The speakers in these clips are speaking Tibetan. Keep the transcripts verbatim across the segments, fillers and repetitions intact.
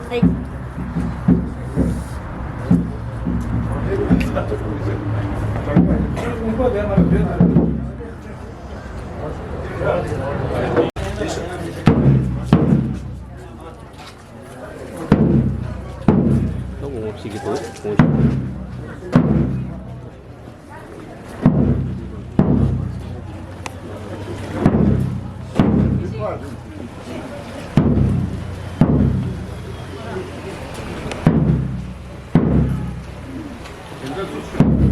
ད་ངོ་ཤེས་ཀྱི་འདུག་ངོ་ཤེས།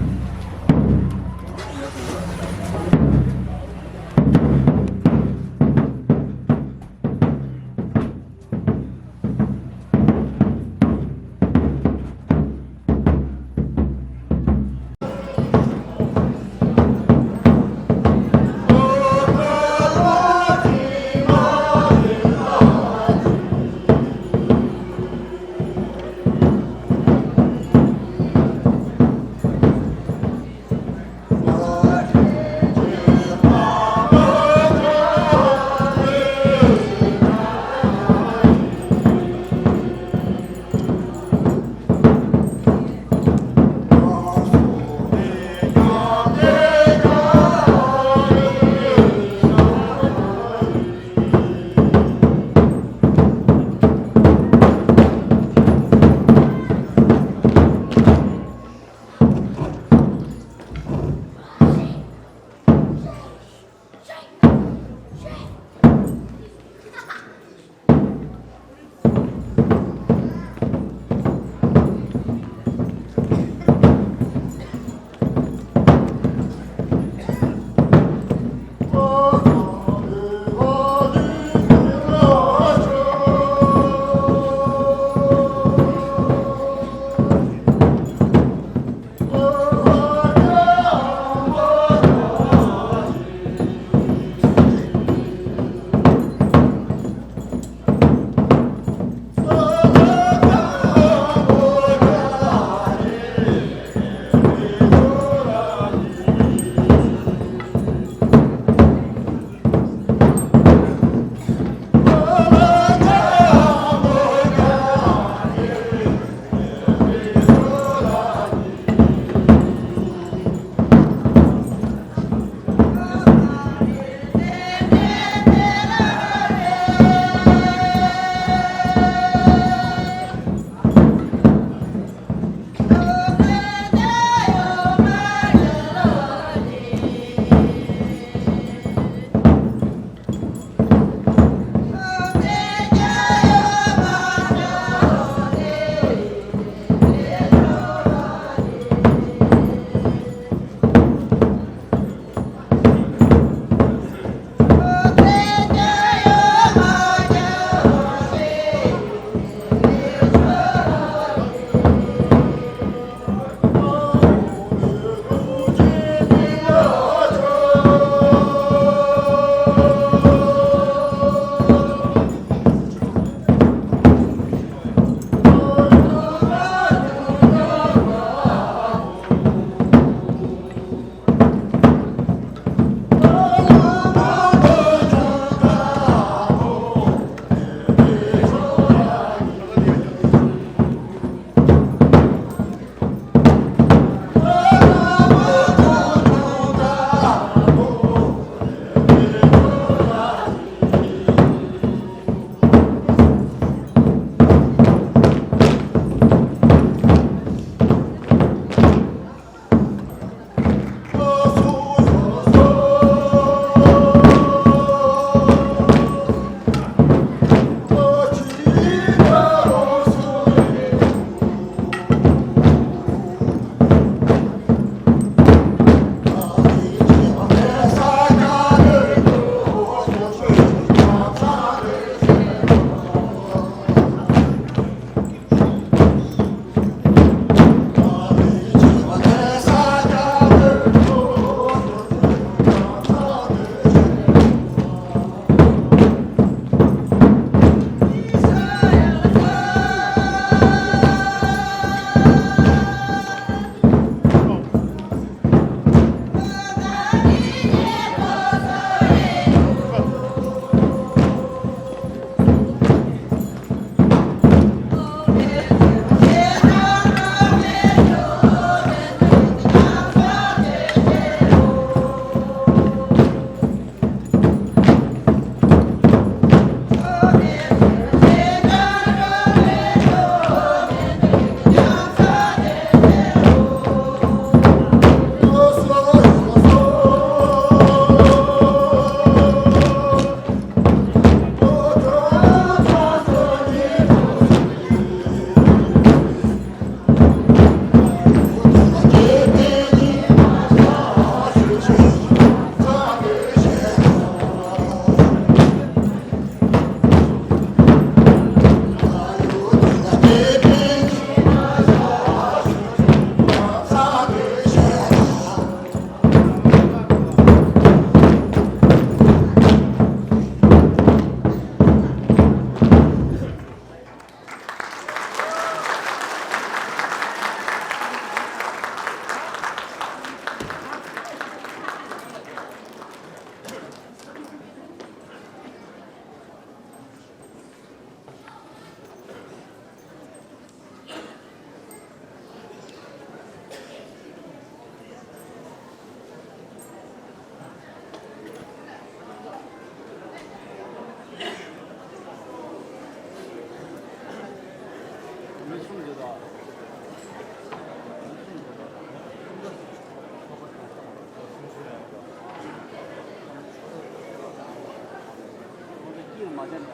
མཛད་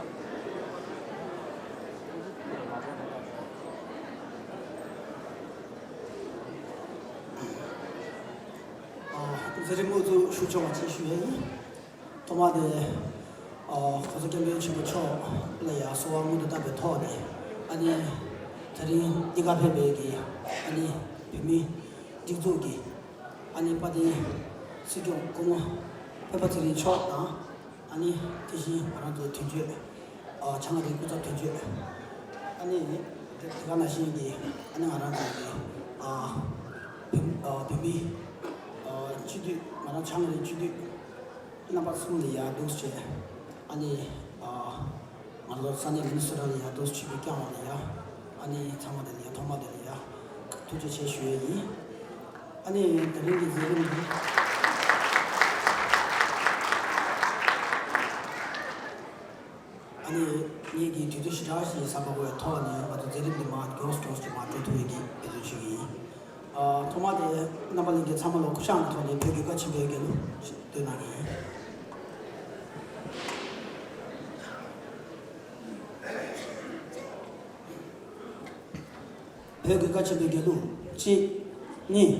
རིམ་དབུ་འཛུགས་ཞུ་ཆོག་པ་ཅིག་ཞུ་ཡ་ཡིན། ཐོག་མ་དེ། ཨ། གོང་ས་སྐྱབས་མགོན་ཆེན་པོ་མཆོག་ལ་ཡང་གསོལ་བ་སྔོན་དུ་བཏབ་པའི་ཐོག་ནས། ཨ་ནི། དེ་རིང་འདི་གར་ཕེབས་པའི་གི། ཨ་ནི། བོད་མིའི་སྒྲིག་འཛུགས་ཀྱི། ཨ་ནི། དཔལ་ལྡན་སྲིད་སྐྱོང་སྐུ་ངོ་སྤེན་པ་ཚེ་རིང་མཆོག་དང་། ཨ་ནི། དེ་བཞིན་ང་རང་ཚོའི་དོན་གཅོད། ཨ། བྱང་ཨ་རིའི་སྐུ་ཚབ་དོན་གཅོད། ཨ་ནི། དེ་དེ་ག་ནང་བཞིན་གྱི། ཨ་ནི། ང་རང་ཚོའི་གི། ཨ། བོད། ཨ། བོད་མིའི། ཨ། སྤྱི་འཐུས། ང་རང་བྱང་ཨ་རིའི་སྤྱི་འཐུས། རྣམ་པ་གསུམ་ལ་ཡ་འདུག་སེ་བྱས། ཨ་ནི། ཨ། ང་ཚོ་ས་གནས་མི་ནི་སོ་ཊ་ལ་ཡ་འདུག་སེ་ཆིབས་བསྒྱུར་བསྐྱངས་པ་ལ་ཡ། ཨ་ནི། ཚང་མ་དེ་ལ་ཡ། ཐོག་མ་དེ་ལ་ཡ། ཐུགས་རྗེ་ཆེ་ཞུ་ཡས་ཡིན། ཨ་ནི། དེ་རིང་གི་མཛད་རིམ་འདི། ཨ་ནི། ངེད་ཀྱིས་དུས་ཚོད་ཞེ་དྲག་ཞིག་ཟ་མ་དགོས་པའི་ཐོག་ནས། ང་ཚོ་མཛད་རིམ་འདི་མར་མགྱོགས་མགྱོགས་ཀྱིས་མར་འགྲོ་ཐུབ་ཡས་ཀྱི་འབད་བརྩོན་ཞུ་གི་ཡིན། ཨ། ཐོག་མ་དེ་རྣམ་པ་ལྷན་རྒྱས་ཚང་མ་ལ་སྐུ་བཅར་གྱི་ཐོག་ནས་བོད་ཀྱི་བཀའ་ཆེན་པོའི་རྒྱལ་གླུ་ཞིག་འདོན་གནང་གི་ཡིན། བོད་ཀྱི་བཀའ་ཆེན་པོའི་རྒྱལ་གླུ། གཅིག། གཉིས།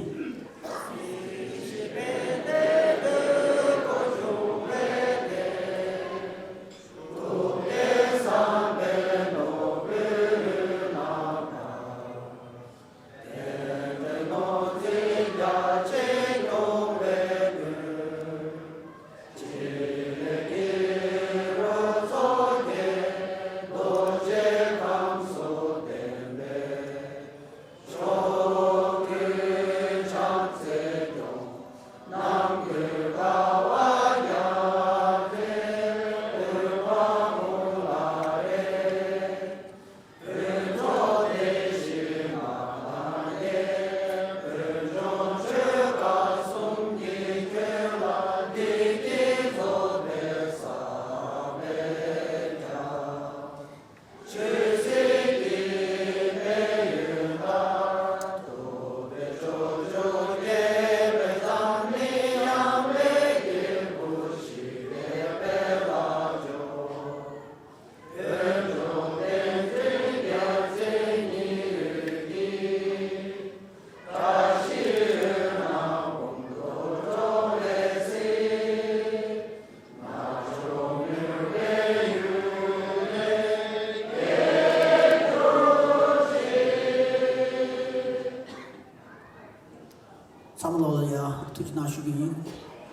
ཚང་མ་ལོག་ལ་ཡ་ཐུགས་རྗེ་གནང་ཞུ་གི་ཡིན།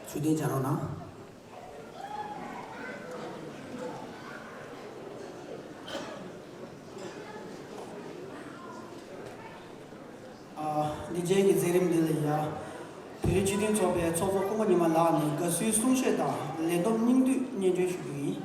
ཞུ་དེ་བྱ་རོགས་གནང་། ཨ། འདི་རྗེས་ཀྱི་མཛད་རིམ་འདི་ལ་ཡ། བོད་རིགས་སྤྱི་མཐུན་ཚོགས་པའི་ཚོགས་གཙོ་ཀུན་དགའ་ཉི་མ་ལགས་ནས་དགའ་བསུའི་གསུང་བཤད་དང་ལས་བསྡོམས་སྙིང་བསྡུས་སྙན་སྒྲོན་ཞུ་རྒྱུ་ཡིན།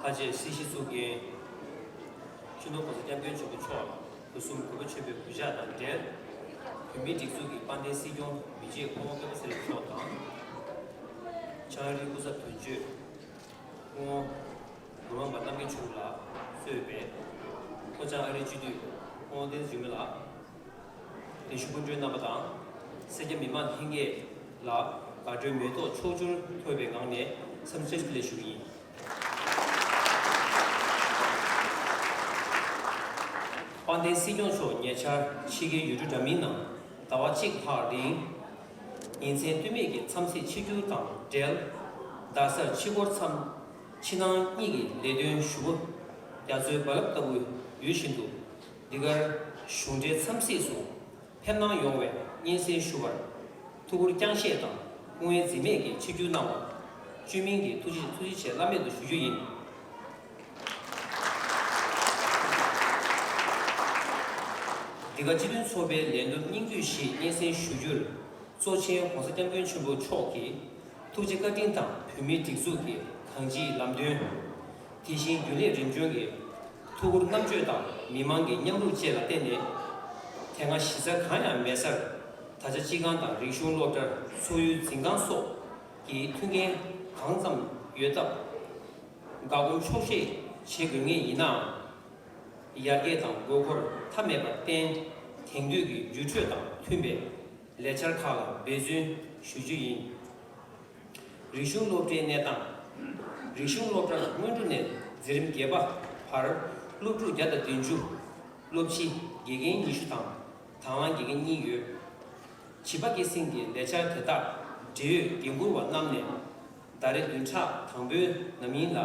ཕལ་ཆེར་སྲིད་ཞི་གཙུག་རྒྱན། སྤྱི་ནོར་༸གོང་ས་༸སྐྱབས་མགོན་ཆེན་པོ་མཆོག་ལ་སྒོ་གསུམ་གུས་པ་ཆེན་པོས་གུས་ཕྱག་དང་འབྲེལ། བོད་མིའི་སྒྲིག་འཛུགས་ཀྱི་དཔལ་ལྡན་སྲིད་སྐྱོང་མི་རྗེ་སྐུ་ངོ་སྤེན་པ་ཚེ་རིང་མཆོག་དང་། བྱང་ཨ་རིའི་སྐུ་ཚབ་དོན་གཅོད་སྐུ་ངོ་གུ་རམ་པ་རྣམ་རྒྱལ་མཆོག་ལ་གཙོས་པའི་ལྷོ་བྱང་ཨ་རིའི་སྤྱི་འཐུས་སྐུ་ངོ་བསྟན་འཛིན་འཇིགས་མེད་ལགས། གདན་ཞུ་སྐུ་མགྲོན་རྣམ་པ་དང་། སེར་སྐྱ་མི་མང་ལྷན་རྒྱས་ལ་དགའ་སྤྲོའི་མེ་ཏོག་ཕྱོགས་བཅུར་འཐོར་བའི་ངང་ནས་འཚམས་འདྲི་བཀྲ་ཤིས་བདེ་ལེགས་ཞུ་གི་ཡིན། དཔལ་ལྡན་སྲིད་སྐྱོང་མཆོག་ཉེ་ཆར་ཕྱི་རྒྱལ་ཡུལ་གྲུ་འདྲ་མིན་ནང་ཟླ་བ་གཅིག་ལྷག་རིང་། ཉིན་མཚན་ལྟོས་མེད་ཀྱི་འཚམས་གཟིགས་ཆིབས་བསྒྱུར་དང་འབྲེལ། རྡ་སར་ཕྱི་སྐོར་མཚམས། ཕྱི་ནང་གཉིས་ཀྱི་ལས་དོན་ཞུ་སྒོ། རྒྱ་མཚོའི་རྦ་རླབས་ལྟ་བུ་ཡོད་བཞིན་དུ། འདི་གར་གཞུང་འབྲེལ་འཚམས་གཟིགས་སུ་ཕེབས་གནང་ཡོང་བས་སྙན་སེང་ཞུ་བར་ཐུགས་ཁུར་བསྐྱངས་བཞེས་དང་སྐུ་ངལ་འཛེམས་མེད་ཀྱིས་ཆིབས་བསྒྱུར་གནང་བར་བཅོས་མིན་གྱི་ཐུགས་རྗེ་ཐུགས་རྗེ་ཆེ་བླ་མེད་དུ་ཞུ་རྒྱུ་ཡིན། འདི་ག་སྤྱི་མཐུན་ཚོགས་པའི་ལས་དོན་སྙིང་བསྡུས་ཤིག་སྙན་སེང་ཞུ་རྒྱུར། གཙོ་ཆེན་༸གོང་ས་༸སྐྱབས་མགོན་ཆེན་པོ་མཆོག་གི་ཐུགས་རྗེ་བཀའ་དྲིན་དང་བོད་མིའི་སྒྲིག་འཛུགས་ཀྱི་གང་ཅིའི་ལམ་སྟོན། དེ་བཞིན་རྒྱུན་ལས་རིམ་བྱོན་གྱི་ ཐུགས་ཁུར་རྣམ་དཔྱོད་དང་མི་མང་གི་མཉམ་རུབ་བཅས་ལ་བརྟེན་ནས། དེ་སྔ་གཞི་རྩ་གང་ཡང་མེད་སར། ད་ཆ་སྤྱི་ཁང་དང་རིག་གཞུང་སློབ་གྲྭ། ཚོགས་ཡུལ་འཛིན་ཁང་སོགས་ཀྱི་མཐུན་རྐྱེན་གང་ཙམ་ཡོད་སྟབས། བཀའ་དགོངས་ཆོག་ཤེས་བྱེད་དགོས་ངེས་ཡིན་ནའང་། ཡར་རྒྱས་དང་དགོས་མཁོར་མཐའ་མེད་པར་བརྟེན། དེང་དུས་ཀྱི་འགྱུར་འགྲོས་དང་མཐུན་པའི་ལས་འཆར་ཁག་ལ་འབད་བརྩོན་ཞུ་རྒྱུ་ཡིན། རིག་གཞུང་སློབ་གྲྭའི་གནས་སྟངས། རིག་གཞུང་སློབ་གྲྭར་སྔོན་འགྲོ་ནས་འཛིན་རིམ་བརྒྱད་པ་བར་སློབ་ཕྲུག་བརྒྱ་དང་བདུན་ཅུ། སློབ་སྤྱི་དགེ་རྒན་ཉི་ཤུ་དང་དང་བླངས་དགེ་རྒན་གཉིས་ཡོད། བྱིས་པ་སྐྱེད་སྲིང་གི་ལས་འཆར་དེ་དག་འབྲེལ་ཡོད་འགན་འཁུར་བ་རྣམས་ནས་ཟླ་རེ་བདུན་ཕྲག་དང་པོའི་ནམ་ཡིན་ལ་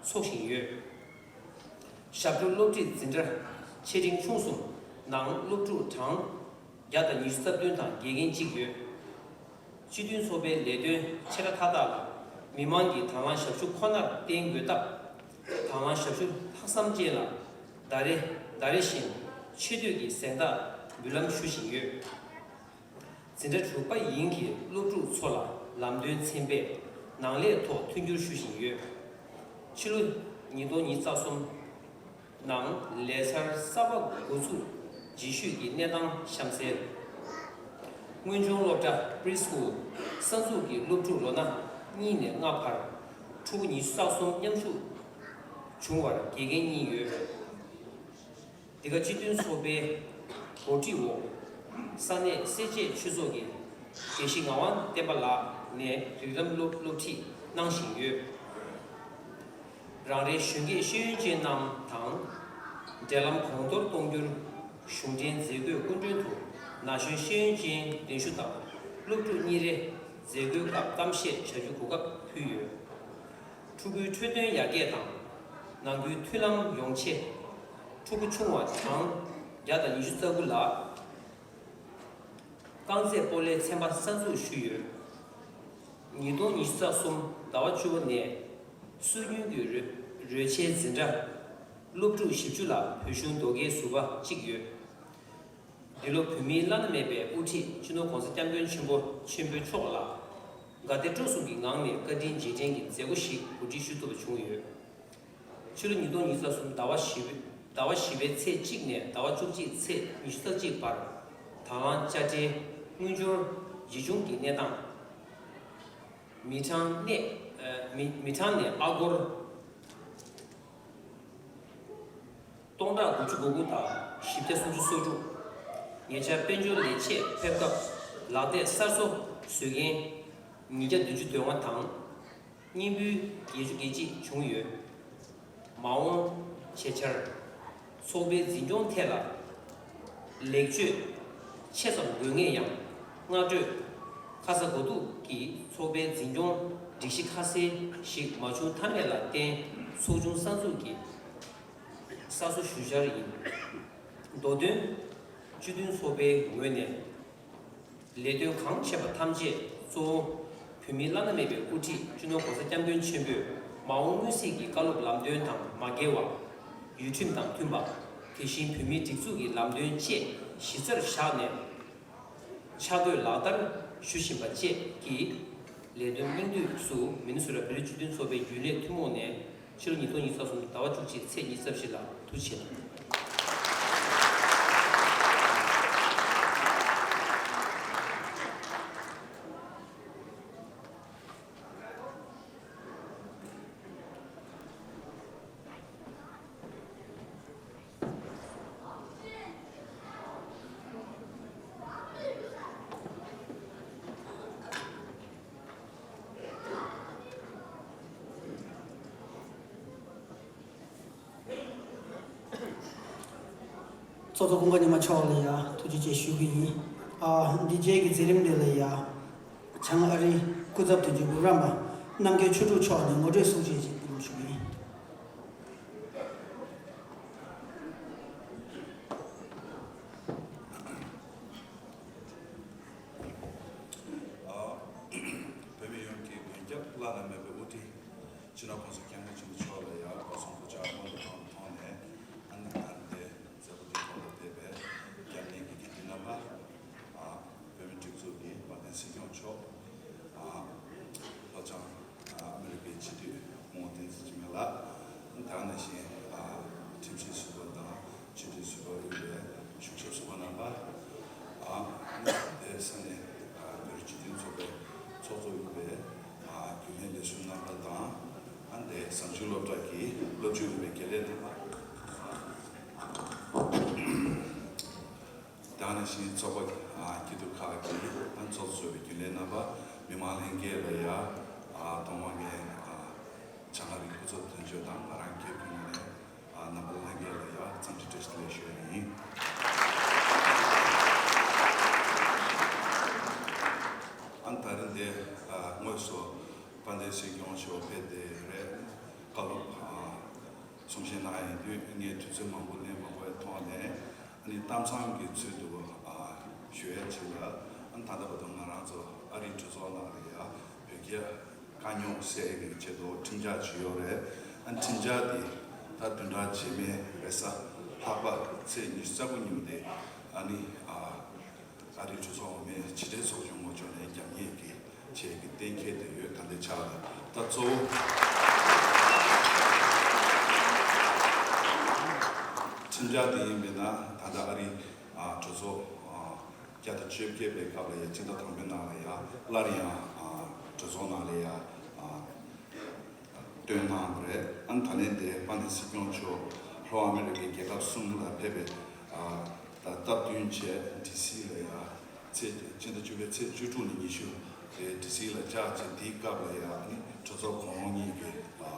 འཚོགས་བཞིན་ཡོད། ཞབས་བྲོ་སློབ་ཁྲིད་འཛིན་གྲྭ་ཆེ་འབྲིང་ཆུང་གསུམ་ནང་སློབ་ཕྲུག་གྲངས་བརྒྱ་དང་ཉི་ཤུ་རྩ་བདུན་དང་དགེ་རྒན་གཅིག་ཡོད། སྤྱི་མཐུན་ཚོགས་པའི་ལས་དོན་ཆེ་ཕྲ་མཐའ་དག་ལ་མི་མང་གི་དང་བླངས་ཞབས་ཞུ་ཁོ་ནར་བརྟེན་དགོས་སྟབས། དང་བླངས་ཞབས་ཞུ་ལྷག་བསམ་ཅན་ལ་ཟླ་རེ་ཟླ་རེ་བཞིན་ཆེ་བསྟོད་ཀྱི་གཟེངས་རྟགས་འབུལ་ལམ་ཞུ་བཞིན་ཡོད། འཛིན་གྲྭ་དྲུག་པ་ཡན་གྱི་སློབ་ཕྲུག་ཚོ་ལ་ལམ་སྟོན་ཚན་པས་ནང་ལས་ཐོག་མཐུན་འགྱུར་ཞུ་བཞིན་ཡོད། ཕྱི་ལོ་ཉིས་སྟོང་ཉི་ཤུ་རྩ་གསུམ་ནང་ལས་འཆར་གསར་པ་འགོ་འཛུགས་རྗེས་ཤུལ་གྱི་གནས་སྟངས་གཤམ་གསལ། དངོས་སྦྱོང་སློབ་གྲྭ་Preschool གསར་འཛུགས་ཀྱི་སློབ་ཕྲུག་ལོ་ན་གཉིས་ནས་ལྔ་བར་ཕྲུ་གུ་ཉི་ཤུ་རྩ་གསུམ་མཉམ་ཞུགས་བྱུང་བར་དགེ་རྒན་གཉིས་ཡོད། འདི་ག་སྤྱི་མཐུན་ཚོགས་པའི་གོ་སྒྲིག་འོག་ས་གནས་སེར་བྱེས་ཆོས་ཚོགས་ཀྱི་དགེ་བཤེས་ངག་དབང་བསྟན་པ་ལགས་ནས་རིགས་ལམ་སློབ་སློབ་ཁྲིད་གནང་བཞིན་ཡོད། རང་རེའི་གཞོན་སྐྱེས་ཤེས་ཡོན་ཅན་རྣམས་དང་། འབྲེལ་ལམ་གོང་མཐོར་གཏོང་རྒྱུར་གཞུང་འབྲེལ་མཛད་སྒོའི་སྐུ་མགྲོན་དུ་ན་གཞོན་ཤེས་ཡོན་ཅན་གདན་ཞུ་དང་སློབ་ཕྲུག་གཉིས་རེ་མཛད་སྒོའི་སྐབས་གཏམ་བཤད་བྱ་རྒྱུ་གོ་སྐབས་ཕུལ་ཡོད། ཕྲུ་གུའི་འཕྲོད་བསྟེན་ཡར་རྒྱས་དང་། ནང་ཁུལ་མཐུན་ལམ་ཡོང་ཆེད། ཕྲུ་གུ་ཆུང་བ་གྲངས་བརྒྱ་དང་ཉི་ཤུ་རྩ་དགུ་ལ། རྐང་རྩེད་སྤོ་ལོའི་ཚན་པ་གསར་འཛུགས་ཞུས་ཡོད། ཉིས་སྟོང་ཉི་ཤུ་རྩ་གསུམ་ཟླ་བ་བཅུ་པ་ནས་སྲོལ་རྒྱུན་གྱི་རོལ་རོལ་ཆའི་འཛིན་གྲྭ་སློབ་ཕྲུག་བཞི་བཅུ་ལ་བོད་གཞུང་ཟློས་གར་ཟུར་པ་གཅིག་ཡོད། འདི་ལོ་བོད་མིའི་བླ་ན་མེད་པའི་དབུ་ཁྲིད་སྤྱི་ནོར་༸གོང་ས་༸སྐྱབས་མགོན་ཆེན་པོ་ཆེན་པོ་མཆོག་ལ་དགའ་དད་སྤྲོ་གསུམ་གྱི་ངང་ནས་བཀའ་དྲིན་རྗེས་དྲན་གྱི་མཛད་སྒོ་ཞིག་གོ་སྒྲིག་ཞུ་ཐུབ་པ་བྱུང་ཡོད། ཕྱི་ལོ་ཉིས་སྟོང་ཉི་ཤུ་རྩ་གསུམ་ཟླ་བ་བཞི་པའི་ཟླ་བ་བཞི་པའི་ཚེས་གཅིག་ནས་ཟླ་བ་བཅུ་གཅིག་ཚེས་ཉི་ཤུ་རྩ་གཅིག་བར་དང་བླངས་དཔྱ་ཁྲལ་དངུལ་འབྱོར་ཡིག་ཆུང་གི་གནས་སྟངས། མི་གྲངས་ནས་ཨ་མི་མི་གྲངས་ནས་ཨ་སྒོར་སྟོང་ཕྲག་དགུ་བཅུ་གོ་དགུ་དང་བཞི་བརྒྱ་སུམ་ཅུ་སོ་དྲུག་ཉེ་ཆར་དཔལ་འབྱོར་ལས་བྱེད་ཕེབས་སྐབས་ལག་དེབ་གསར་བཟོ་བཟོས་མཁན་ཉིས་བརྒྱ་བདུན་ཅུ་དོན་ལྔ་དང་། སྙིང་པོ་བརྒྱད་ཅུ་གྱ་གཅིག་བྱུང་ཡོད། མ་འོངས་བྱེད་འཆར། ཚོགས་པའི་འཛིན་སྐྱོང་ཐད་ལ་ལེགས་བཅོས་ཆེ་ཙམ་དགོས་ངེས་ཡང་། སྔ་དྲོད་ཁ་ས་གོ་གཏུགས་ཀྱིས་ཚོགས་པའི་འཛིན་སྐྱོང་སྒྲིག་གཞི་ཁ་གསལ་ཞིག་མ་བྱུང་ཐབས་མེད་ལ་བརྟེན་ཚོགས་ཆུང་གསར་འཛུགས་ཀྱི་གསར་བཟོ་ཞུ་འཆར་ཡིན། མདོ་དོན། སྤྱི་མཐུན་ཚོགས་པའི་ངོས་ནས། ལས་དོན་གང་བྱེད་པ་ཐམས་ཅད་གཙོ་བོ་བོད་མིའི་བླ་ན་མེད་པའི་དབུ་ཁྲིད་སྤྱི་ནོར་༸གོང་ས་༸སྐྱབས་མགོན་ཆེན་པོས་མ་འོངས་མངོན་གསལ་གྱི་བཀའ་སློབ་ལམ་སྟོན་དང་མ་འགལ་བར་ཡུལ་ཁྲིམས་དང་མཐུན་པ། དེ་བཞིན་བོད་མིའི་སྒྲིག་འཛུགས་ཀྱི་ལམ་སྟོན་བཅས་གཞི་རྩར་བཞག་ནས་འཆར་འགོད་ལག་བསྟར་ཞུ་བཞིན་པ་བཅས་ཀྱི་ལས་དོན་སྙིང་བསྡུས་སུ་མི་ནི་སོ་ཊ་བོད་རིགས་སྤྱི་མཐུན་ཚོགས་པའི་རྒྱུན་ལས་ཐུན་མོང་ནས། ཕྱི་ལོ་ཉིས་སྟོང་ཉི་ཤུ་རྩ་གསུམ་ཟླ་བ་བཅུ་གཅིག་ཚེས་ཉི་ཤུ་རྩ་བཞི་ལ་ཐུགས་རྗེ་ཆེ་གནང་། ཚོགས་གཙོ་ཀུན་དགའ་ཉི་མ་མཆོག་ལ་ཡ་ཐུགས་རྗེ་ཆེ་ཞུ་གི་ཡིན། ཨ་འདི་རྗེས་ཀྱི་མཛད་རིམ་འདི་ལ་ཡ་བྱང་ཨ་རིའི་སྐུ་ཚབ་དོན་གཅོད་འབུམ་རམས་པ་རྣམ་རྒྱལ་ཆོས་དྲུག་མཆོག་ནས་ངོ་སྤྲོད་གསུང་བཤད་ཅིག་གནང་ཞུ་གི་ཡིན། ཨ། བོད་མི་ཡོངས་ཀྱི་མགོན་སྐྱབས་བླ་ན་མེད་པའི་དབུ་ཁྲིད་སྤྱི་ནོར་༸གོང་ས་༸སྐྱབས་མགོན་ཆེན་པོ་མཆོག་ལ་ཡང་སྐུ་གཟུགས་སྐུ་ཕྱག་སྔོན་དུ་བཏང་བའི་ཐོག་ནས། ཨ་ནི་ད་ལྟའི་མཛད་སྒོ་འདིའི་ཐོག་ལ་ཕེབས་པའི་སྐྱབས་གནས་ཀྱི་དགེ་འདུན་རྣམ་པ། ཨ། བོད་མིའི་སྒྲིག་འཛུགས་ཀྱི་དམག་དོན་སྲིད་སྐྱོང་མཆོག་ཨ། ལྷོ་བྱང་ཨ་མི་རིགས་པའི་སྤྱི་འཐུས་མོང་བསྟན་འཛིན་འཇིགས་མེད་ལགས། དེ་ནང་བཞིན་ཨ། ཁྲིམས་ཞིབ་སུ་ བཟང་སྤྱོད་སློབ་གྲྭ་གི་སློབ་སྤྱི་འོས་པའི་དགེ་ལས་རྣམ་པ། དེ་ནང་བཞིན་ཚོགས་པ་སྐྱིད་སྡུག་ཁག་གི་ཨ་ཚོགས་གཙོས་པའི་རྒྱུན་ལས་རྣམ་པ། མི་མང་ལྷན་རྒྱས་ལ་ཡ་ཨ་ཐོག་མར་ངས་ཨ་བྱང་ཨ་རིའི་སྐུ་ཚབ་དོན་གཅོད་དང་ང་རང་སྒེར་གྱི་ངོས་ནས་ཨ་རྣམ་པ་ལྷན་རྒྱས་ལ་ཡ་འཚམས་འདྲི་བཀྲ་ཤིས་བདེ་ལེགས་ཞུ་ཡ་ཡིན། ཨ་ད་རིང་འདི་ཨ་དངོས་སུ་དཔལ་ལྡན་སྲིད་སྐྱོང་མཆོག་ཕེབས་ཏེ་རེད། བཀའ་སློབ་ཨ་གསུང་བཤད་གནང་ཡོང་དུས་ངས་དུས་ཚོད་མང་པོ་ལེན་མ་དགོས་པའི་ཐོག་ནས་ཨ་ནི་གཏམ་བཟང་གི་ཚུལ་དུ་ཨ་ཞུ་ཡ་ཅིག་ལ། ཨ་ད་ལྟ་བར་དུ་ང་རང་ཚོ་ཨ་རིའི་གྲོས་ཚོགས་ནང་ལ་ཡ་བོད་རྒྱ་དཀའ་རྙོག་སེལ་གྱི་ཆེད་དུ་ཁྲིམས་འཆར་ཅིག་ཡོད་རེད། ཨ་ཁྲིམས་འཆར་དེ་ད་བདུན་ཕྲག་རྗེས་མའི་རེས་གཟའ་ལྷག་པ་ཚེས་ཉི་ཤུ་རྩ་དགུ་ཉིན་དེ་ཨ་ནི་ཨ་ཨ་རིའི་གྲོས་ཚོགས་འོག་མའི་ཕྱི་དྲིལ་ཚོགས་ཆུང་ངོས་ཕྱོགས་ནས་རྒྱབ་གཉེར་གྱི་ཆེད་ཀྱི་གཏན་འཁེལ་དེ་ཡོད། ད་ལྟའི་ཆར་ལ་ད་གཙོ་བོ་ཁྲིམས་འཆར་དེ་ཡིན་པས་ན་ད་ལྟ་ཨ་རིའི་ཨ་གྲོས་ཚོགས་ཨ་བརྒྱ་དང་བཅོ་བརྒྱད་པའི་སྐབས་ལ་ཡ་སྤྱི་ཟླ་དང་པོའི་ནང་ལ་ཡ་སླར་ཡང་ཨ་གྲོས་ཚོགས་ནང་ལ་ཡ་ཨ་བཏོན་གནང་བ་རེད། ཨ་ནི་ད་ལན་དེ་དཔལ་ལྡན་སྲིད་སྐྱོང་མཆོག་ལྷོ་ཨ་མེ་རི་ཀའི་རྒྱལ་ཁབ་གསུམ་ལ་ཕེབས་པའི་ཨ་ད་སྟབས་བསྟུན་བྱས་ཌི་སི་ལ་ཡ་ཚེས་སྤྱི་ཟླ་བཅུ་པའི་ཚེས་བཅུ་དྲུག་ནས་ཉི་ཤུ་དེ་ཌི་སི་ལ་བཅར་བྱས། དེའི་སྐབས་ལ་ཡ་ཨ་ནི་གྲོས་ཚོགས་གོང་འོག་གཉིས་ཀྱི་ཨ་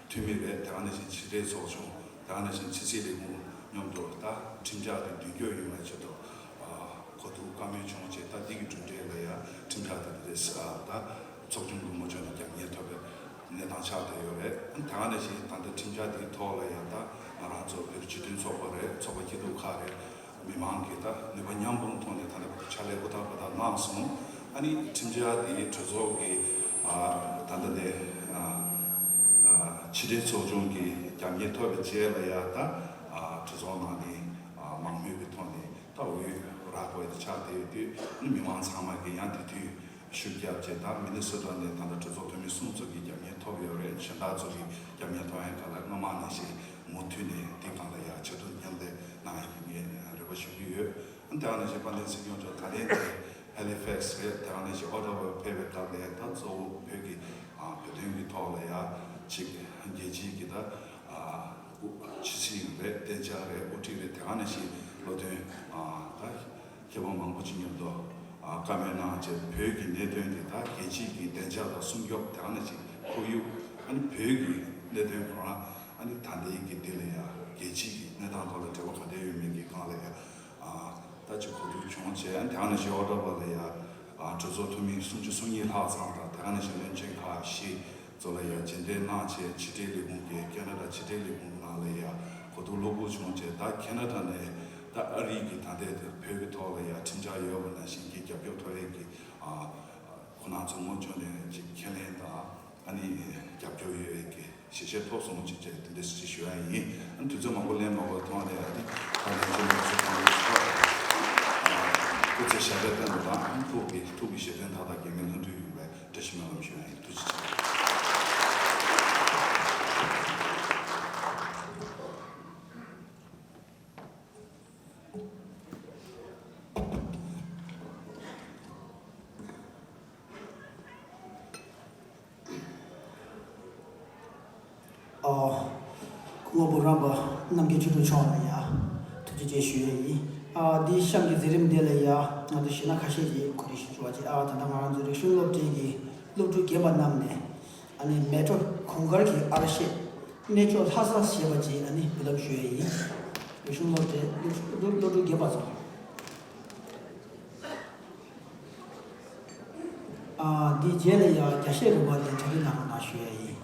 འཐུས་མི་རེད། དེ་ག་ནང་བཞིན་ཕྱི་དྲིལ་ཚོགས་ཆུང་། དེ་ག་ནང་བཞིན་ཕྱི་སྲིད་ལས་ཁུངས་མཉམ་དུ་ད་ཁྲིམས་འཆར་དེ་མདུན་སྐྱོད་ཡོང་བའི་ཆེད་དུ་ཨ་གོ་བསྡུར་བཀའ་མོལ་བྱུང་རྗེས་ད་འདི་གི་གྲུབ་འབྲས་ལ་ཡ་ཁྲིམས་འཆར་དེ་དེ་ཨ་ད་ཚོགས་ཆུང་གི་ངོས་ཕྱོགས་ནས་རྒྱབ་གཉེར་ཐོབ་པའི་གནས་སྟངས་ཆགས་བསྡད་ཡོད་རེད། དེ་ག་ནང་བཞིན་ད་ལྟ་ཁྲིམས་འཆར་དེའི་ཐོག་ལ་ཡང་ད་ང་རང་ཚོ་བོད་སྤྱི་མཐུན་ཚོགས་པ་རེད། ཚོགས་པ་སྐྱིད་སྡུག་ཁག་རེད། མི་མང་གིས་ད་ནུས་པ་མཉམ་སྤུངས་ཐོག་ནས་ད་ལྟ་ཕྱག་ལས་ཧུར་ཐག་ཧུར་ཐག་གནང་སོང་། ཨ་ནི་ཁྲིམས་འཆར་དེ་གྲོས་ཚོགས་ཀྱི་ཨ་ད་ལྟ་ནས་ཨ་ཨ་ཕྱི་དྲིལ་ཚོགས་ཆུང་གི་རྒྱབ་གཉེར་ཐོབ་པའི་རྗེས་ལ་ཡང་ད་ཨ་གྲོས་ཚོགས་ནང་ནས་ཨ་མང་མོས་ཀྱི་ཐོག་ནས་ད་འོས་རག་དགོས་དེ་ཆགས་བསྡད་ཡོད་དུས། ཨ་ནི་མི་མང་ཚང་མ་གིས་ཡང་དེ་དུས་ཤུགས་རྒྱབ་བྱས། ད་མི་ནི་སོ་ཊ་ནས་ད་ལྟ་གྲོས་ཚོགས་འཐུས་མི་གསུམ་ཚོ་གི་རྒྱབ་གཉེར་ཐོབ་ཡོད་རེད། གཞན་དག་ཚོ་གི་རྒྱབ་གཉེར་ཐོབ་ཡོང་ག་ལ་སྔ་མ་ནང་བཞིན་མུ་མཐུད་ནས་འདི་སྒང་ལ་ཡང་ཆེད་དུ་མཉམ་ལས་གནང་ཡག་གི་ངས་རེ་བ་ཞུ་གི་ཡོད། དེ་ག་ནང་བཞིན་དཔལ་ལྡན་སྲིད་སྐྱོང་མཆོག་ད་ལན་དེ་ཧེ་ལི་ཕེག་སི་རེད། དེ་ག་ནང་བཞིན་ཨོ་ཊ་ཝ་ཕེབས་པའི་སྐབས་ལ་ད་གཙོ་བོ་བོད་ཀྱི་ཨ་བོད་དོན་གྱི་ཐོག་ལ་ཡང་ཅིག་རྒྱལ་སྤྱིའི་གི་ད་ཨ་ཕྱི་སྲིད་རེད། བདེ་འཇགས་རེད། དབུ་ཁྲིད་རེད། དེ་ག་ནང་བཞིན་བློ་མཐུན་ཨ་ད་མཁས་པ་མང་པོ་ཅིག་མཉམ་དུ་ཨ་བཀའ་མོལ་གནང་བྱས། བོད་ཀྱི་གནད་དོན་དེ་ད་རྒྱལ་སྤྱིའི་གི་བདེ་འཇགས་དང་སྲུང་སྐྱོབ། དེ་ག་ནང་བཞིན་ཁོར་ཡུག། ཨ་ནི་བོད་ཀྱི་གནད་དོན་ཁོ་རང་། ཨ་ནི་ད་ལྟའི་གི་དེ་ལ་ཡང་རྒྱལ་སྤྱིའི་གི་གནས་སྟངས་ཐོག་ལ་འབྲེལ་བ་ག་འདྲ་ཡོད་མེད་ཀྱི་སྒང་ལ་ཡང་ཨ་ད་ཅིག་གོ་བསྡུར་བྱུང་བྱས། ཨ་ནི་དེ་ག་ནང་བཞིན་ཨོ་ཊ་ཝ་ལ་ཡང་ཨ་གྲོས་ཚོགས་འཐུས་མི་སུམ་ཅུ་སོ་གཉིས་ལྷག་ཙམ་དང་། དེ་ག་ནང་བཞིན་བློན་ཆེན་ཁག་བཞི་ཚོ་ལ་ཡང་མཇལ་འཕྲད་གནང་བྱས། ཕྱི་དྲིལ་ལས་ཁུངས་ཀྱི་ཁེ་ན་ཌ་ཕྱི་དྲིལ་ལས་ཁུངས་ནང་ལ་ཡང་གོ་བསྡུར་གློ་བུར་བྱུང་བྱས། ད་ཁེ་ན་ཌ་ནས་ད་ཨ་རི་གི་ད་ལྟའི་བོད་ཀྱི་ཐོག་ལ་ཡང་ཁྲིམས་འཆར་ཡོད་པ་ནང་བཞིན་གྱི་རྒྱབ་སྐྱོར་ཐོབ་ཡས་ཀྱི་ཨ་ཁོང་རྣམ་ཚོ་ངོས་ཕྱོགས་ནས་ཅིག་ཁས་ལེན་དང་། ཨ་ནི་རྒྱབ་སྐྱོར་ཡོད་པའི་གི་ཞལ་བཞེས་ཐོབ་སོང་ཅིག་བྱས། དེ་འདྲ་ཞིག་ཞུ་ཡ་ཡིན། ཨ་ནི་དུས་ཚོད་མང་པོ་ལེན་མ་དགོས་ཐོག་ནས་ཨ་ནི་ད་ལན་ཅིག་ལ་ཚོགས་ཁང་གི་ཚོགས་སྐུ་ཚེ་ཞབས་པད་བརྟན་པ་དང་། ཐུགས་ཀྱི་ཐུགས་ཀྱི་བཞེད་དོན་མཐའ་དག་གི་ངན་ལྷུན་གྲུབ་ཡོང་བའི་བཀྲ་ཤིས་སྨོན་ལམ་ཞུ་ཡ་ཡིན། ཐུགས་རྗེ་ཆེ། ཨོ། སྐུ་ངོ་འབུམ་རམས་པ་རྣམ་རྒྱལ་ཆོས་སྒྲོན་མཆོག་ལ་ཡ་ཐུགས་རྗེ་ཆེ་ཞུ་ཡས་ཡིན། ཨ་འདི་གཤམ་གྱི་མཛད་རིམ་འདི་ལ་ཡ་ང་ཚོ་གཞས་སྣ་ཁ་ཤས་ཀྱིས་གོ་སྒྲིག་ཞུ་བ་བྱས། ཨ་ད་ལྟ་ང་རང་ཚོའི་རིག་གཞུང་སློབ་གྲྭའི་གི་སློབ་ཕྲུག་རྒན་པ་རྣམས་ནས་ཨ་ནི་མལ་གྲོ་གུང་དཀར་གྱི་ཨར་ཤེད་གནས་མཆོག་ལྷ་ས་ཞེས་པ་ཅིག་ཨ་ནི་འབུལ་ལམ་ཞུ་ཡས་ཡིན། རིག་གཞུང་སློབ་གྲྭའི་སློབ་སློབ་སློབ་ཕྲུག་རྒན་པ་ཚོ། ཨ་འདིའི་རྗེས་ལ་ཡང་རྒྱ་གཞས་རིག་པ་ལ་གྲ་སྒྲིག་གནང་རོགས་གནང་ཞུ་ཡས་ཡིན།